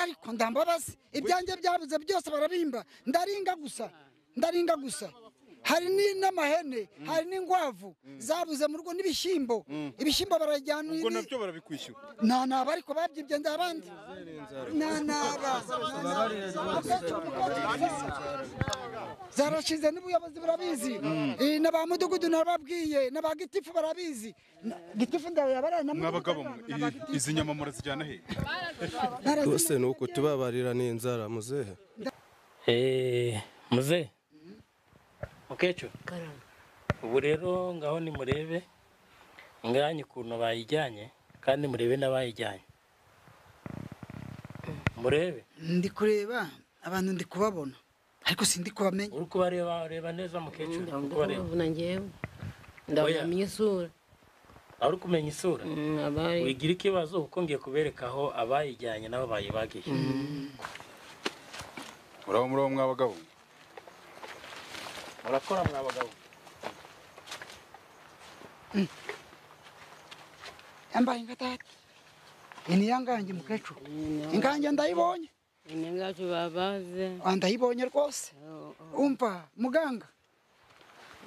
Ariko ndambabazi ibyanjye byabuze byose barabimba, ndaringa gusa, ndaringa gusa. Hari n'amahene, hari n'ingwavu zabuze mu rugo n'ibishyimbo, ibishyimbo barajyana. Ubwo nabyo barabikwishyura? Nta naba ariko babyibye ndabandi. Nta naba zarashize n'ubuyobozi burabizi, na ba mudugudu nababwiye, na ba gitifu barabizi. Gitifu ndayabara na mwabagabo, izi nyama murazijyana he? Rwose nuko tubabarira n'inzara muzehe. Muzehe mukecuru, ubu rero ngaho ni murebe inganya ukuntu bayijyanye, kandi murebe n'abayijyanye. Murebe. Ndi kureba abantu, ndi kubabona ariko sindi kubamenya. Uri kubareba, reba neza mukecuru. Ndabona ngewe ndabona isura. Ari kumenya isura wigira ikibazo kuko ngiye kubereka aho abayijyanye nabo bayibagiye. Muraho muraho mwabagabo. Murakora mwabagabo. Yambaye ingatati. Ini yangange mukecuru. Ingange ndayibonye. Ingacu babaze. Ndayibonye rwose. Umva muganga,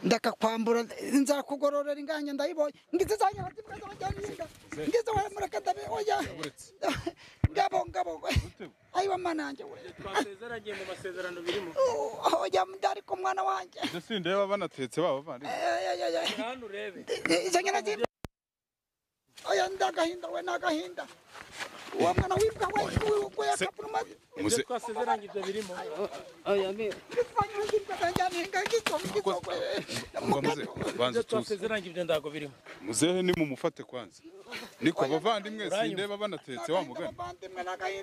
ndakakwambura nzakugororera ingange ndayibonye. Ngize zanya batibwaza bajyana inga. Ngize wa mureka ndabe oya. Ngabo ngabo. Ayiwa mananje we. Twasezeranye mu masezerano birimo. Oya ndari ko mwana wanje. Ibyo sindeba banatetse baba bandi. Hano urebe. Izo nyana zi. Oya ndagahinda we nagahinda. Uwo mwana wibwa we we akapuruma. Ibyo twasezeranye ibyo birimo. Oya me. Ibyo twasezeranye ibyo ndago birimo. Muzehe ni mumufate kwanza. Niko abavandimwe sindeba banatetse wa mugani.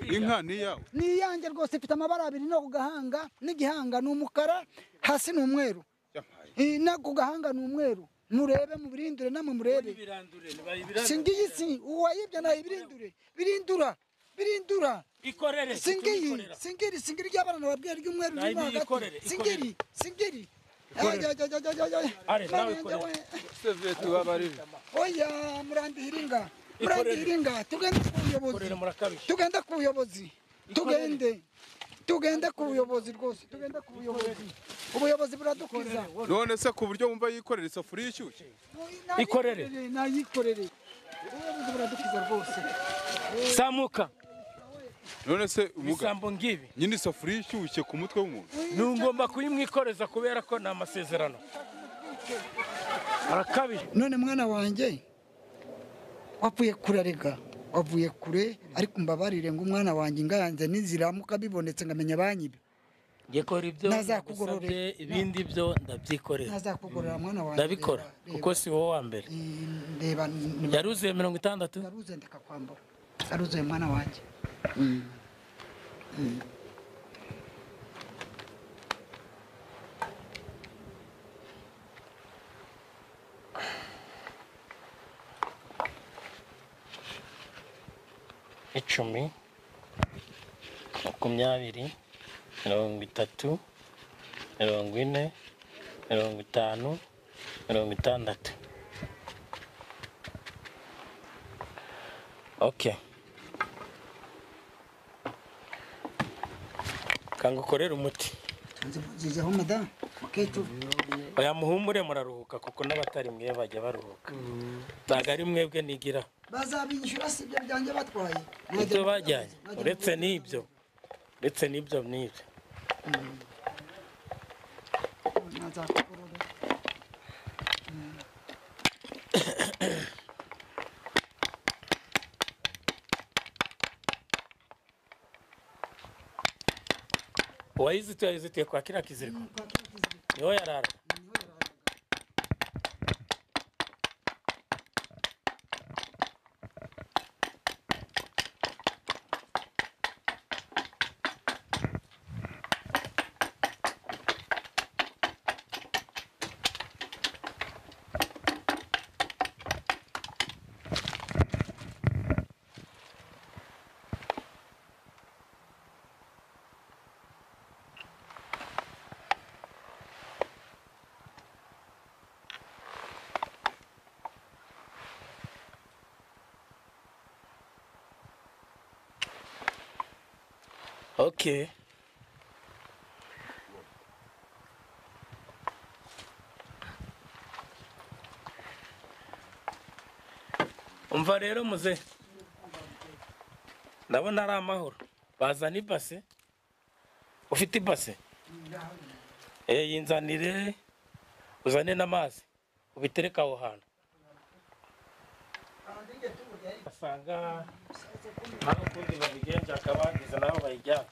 Inka ni yawe. Ni yanjye rwose, ifite amabara abiri no kugahanga n'igihanga ni umukara, hasi ni umweru. Na kugahanga ni umweru. Murebe mubirindure namwe murebe. Singiyi si uwayibye na ibirindure. Birindura. Birindura. Ikorere. Singiyi, singiri, singiri ry'abana nababwiye ry'umweru ririmo hagati. Singiri, singiri. Are nawe ikorere. Sevete babarire. Oya murandihiringa. Murandihiringa tugende ku buyobozi. Tugende ku buyobozi. Tugende. Tugende ku buyobozi rwose, tugende ku buyobozi. Ubuyobozi buradukiza. None se ku buryo wumva yikorera isafuriya ishyushye? Ikorere. Nayikorere. Ubuyobozi buradukiza rwose. Samuka. None se umugambo ngibi. Nyine isafuriya ishyushye ku mutwe w'umuntu. Nungomba kuyimwikoreza kubera ko na amasezerano. Arakabije. None mwana wanjye wapfuye kurarega. Wavuye kure ariko mbabarire ngo umwana wanjye inganze niziramuka bibonetse ngamenya banyibe. Ngekora ibyo nazakugororera, ibindi byo ndabyikorera. Nazakugororera mwana wanjye. Ndabikora kuko si wowe wa mbere. Ndeba yaruzuye 60. Yaruzuye ndakakwambura. Yaruzuye mwana wanjye. Icumi, 20, 30, 40, 50, 60. Okay. Kangukorera umuti. Nzizaho madam, mukecuru. Oya muhumure muraruhuka kuko n'abatari mwe bajya baruhuka. Ntago ari mwebwe nigira. Bazabinyishyura si ibyo byanjye batwaye. Ibyo bajyanye uretse n'ibyo. Uretse n'ibyo n'ibyo. Uwayizituye yayizituye kwa kiriya kiziriko. Niho yarara. Okay. Umva rero muze, ndabona ari amahoro. Bazana ibase. Ufite ibase? Yinzanire, uzane n'amazi ubitereke aho hantu. Basanga naho ukundi babigenza akabangiza naho bayijyana.